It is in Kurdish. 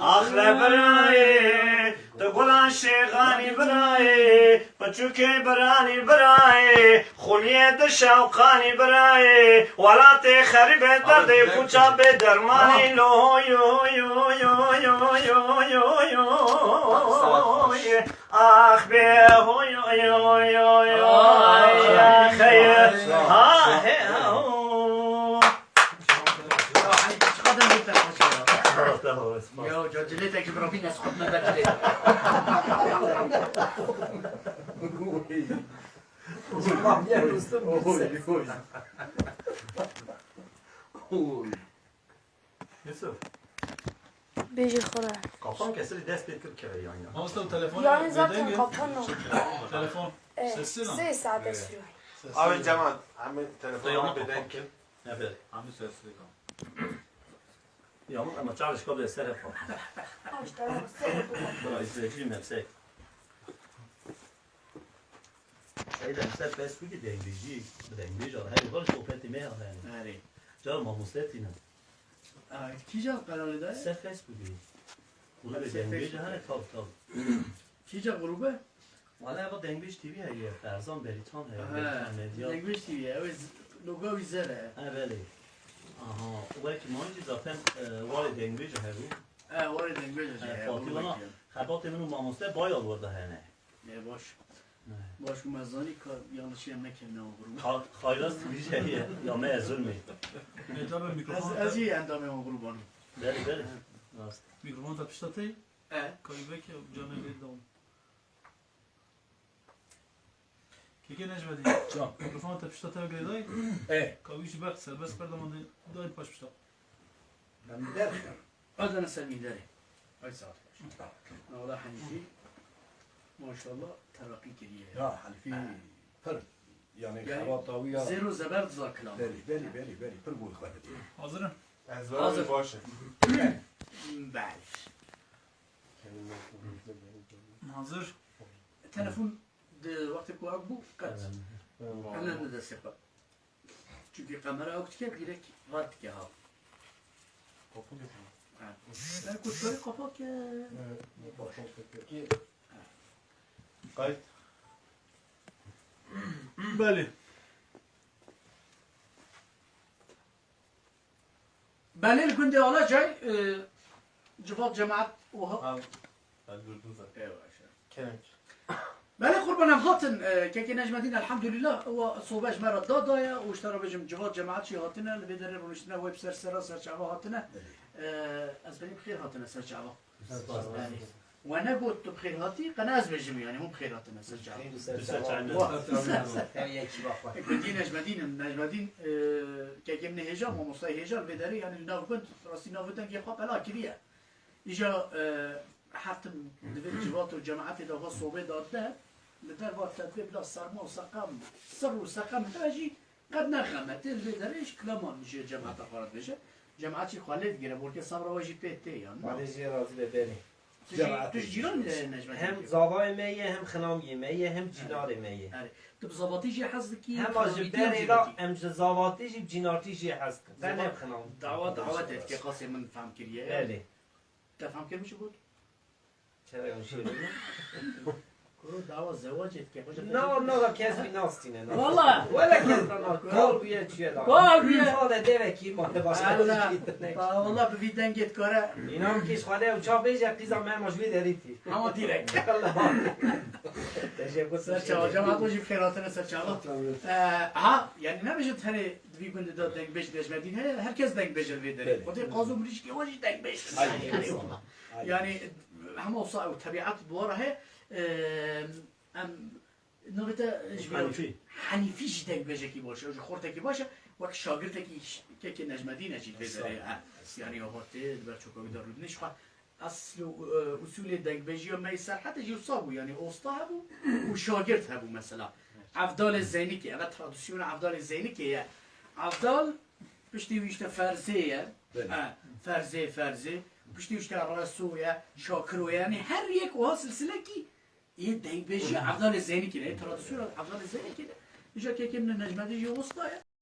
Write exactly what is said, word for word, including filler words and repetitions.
Ax le birayê, tu gulan şêxanî birayê, piçûkê biranî birayê, xuliyê di şewqanî birayê, welatê xerîbê derdê pûça bê dermanî lo, yo, yo, yo. Ax bê, ho, yo, yo, yo, yo, ay, ay, xeyr, ha, he, ha, ho. Ya, Elî, çiqas dengê te xweş e ya. Sağ ol, sağ ol, sağ ol. Ya, ca cilêtek ji min re bîne, ez xwe dime ber cilêt. Oy, oy. Oy. Yusuf. Bêjî xwe re. Kapan kesirî dest pê kir keve yan ya. Mamoste, o telefon Yani zaten kapan o. Telefon. E, sessiz mi? Sê saete sürüyor. Abi Cemal, abi telefonu bir denk. Ne ber? Abi sessiz kal. Ya ama çağrışka bile ser hep. Bura izleyiciyim hep şey. Şey de mesela Facebook'u dengbêjî, bi dengbêj a, her yukarı sohbetê me ya yani. Erê. Cara mamoste tîne. Aa, kîja kanalê de? Ser Facebook'u. Bunu da dengbêj hane, tabi tabi. Kîja grube? Valla eva Dengbêj T V heye, Ferzan Beritan heye, Beritan Medya. Dengbêj T V, ew ê logo wî zer e. Ha, belê. Aha, wekî man jî zaten, e, warê dengbêj hebû. E, warê dengbêj e. E, Fatî vana, xebatê min û mamoste baya li wir de hene. E, baş. Baş û me zanî ka yanlışî em nekevne o grûp. Xayras dibîje ye, ya me ez zulmê. Mecabê mikrofon. Ez, ez jî endamê o grûban im. Belê, belê. Rast. Mikrofon te pişta te? E. Kayı veke, canê lê dawam. Keke Necmedîn. Can. Mikrofon te pişta te girêdayî? E. Kayı jî ber, serbest ber daman de, dayî paş pişta. Ben bir derken. Adana sen minderi. Ay saat baş. Tamam. Nala Hanifi. Maşallah terakî kiriye. Ya Hanifi pir. Yani, yani xebata wî ya. Zêr û zeber diza kilam. Belê, belê, belê, belê. Pir bû xwe. Hazir in? Ez hazir. Baş e. Belê. Hazir. Telefon di wextê ku ew bû, qet. Hemen. Hemen di destê xwe. Çünkü kamera ew dike, direkt red dike ha. Kapı dike. Ha. Yani kutuları kapat ya. Evet. Boş. Kayıt. Belê. Belê li gundê Alacay, e, civat cemaat oha. Ha, ben durdum zaten. Eyvallah. Kerem. Belê qurban em hatin, e, kekê Necmedîn elhamdulillah, ewa sobe ji me re da daye û ji te re bêjim civat cemaat jî hatine, li vê derê rûniştine wê bi ser sera serçava hatine. E, ez berî bi xêr hatine serçava. Spas. Belê. We negot tu bi xêr hatî, qe ne ez bêjim, yani hûn bi xêr hatine ser çava. Xêr û ser çava. Wa. Her yekî va xwe. Gundî Necmedîn in. Necmedîn, e, kekê min ê hêja, mamostayê hêja li vê derê, yani li nav gund, rastî nav û dengê xwe bela kiriye. Îja, e, her tim di vê civat û cemaetê de xwe sobê da der, li derva te divê bila serma û seqem, sir û seqem hebe jî, Qet nexemete, li vê derê ji kilaman ji cemaeta xwe re dibêje. Cemaet jî xwe lê digire, belkî sebra we jî pê tê yan na. Xwedê jê razî be berê. Tu jî, tu ji cîranî de Necmettin. Hem zavayê me ye, hem xinamiyê me ye, hem cînarê me ye. Erê. Tu bi zavatî jî hez dikî, xinamîtî jî dikî. Hema ji berê re em ji zavatî jî bi cînartî jî hez dikin. Te ne bi xinam. Dawa dawetê dike, qasê min fam kiriye. Belê. Te fam kir min çi got? Çerek şirin. Kuro dawa zewacê dike, hoca. Na, na, kes bir nas tine, na. Valla. Wala kes na, na. Kal bu ya çiye da. Kal bu ya. Fale deve ki, ma te başka Allah, bir şey ne. Valla bi vî dengê dikare. İnan ki xale uça beje, qîza me ma ji vê derî tî. Ama direkt. Allah. Teşekkür. Ser çava, cemaat o jî bi xêr hatine ser çava. Tamam. Ee, ha, yani ne bêjin tenê di vî gundê de dengbêj Necmedîn heye, herkes dengbêj li vê derê. Belê. Xwedê qazo mirîşkê we jî dengbêj. Ay, yani, ay. Yani, hema wisa ew tebiat bi we re heye, e, em navê te ji vê Henîfî. Henîfî jî dengbêjekî baş e, ew jî xortekî baş e, wek şagirtekî ş-, kekê Necmedîn e jî vê derê, Estağfurullah. He. Estağfurullah. Yani, awa tê, li ber çoka wî de rûdinê, ji xwe esl û, e, usûlê dengbêjiya me yê Serhetê jî wisa bû, yani, osta hebû û şagirt hebû mesela. Evdalê Zeynikê, eve tradisyona Evdalê Zeynikê ye. Evdal piştî wî işte Ferzê ye. Belê. E, Ferzê, Ferzê. Piştî wî işte Reso ye, Şakiro ye. Yani her yek oha silsilekî yê dengbêjiya Evdalê Zeynikê ne, yê tradisyona Evdalê Zeynikê ne. Îja kekê min Necmedîn jî osta ye.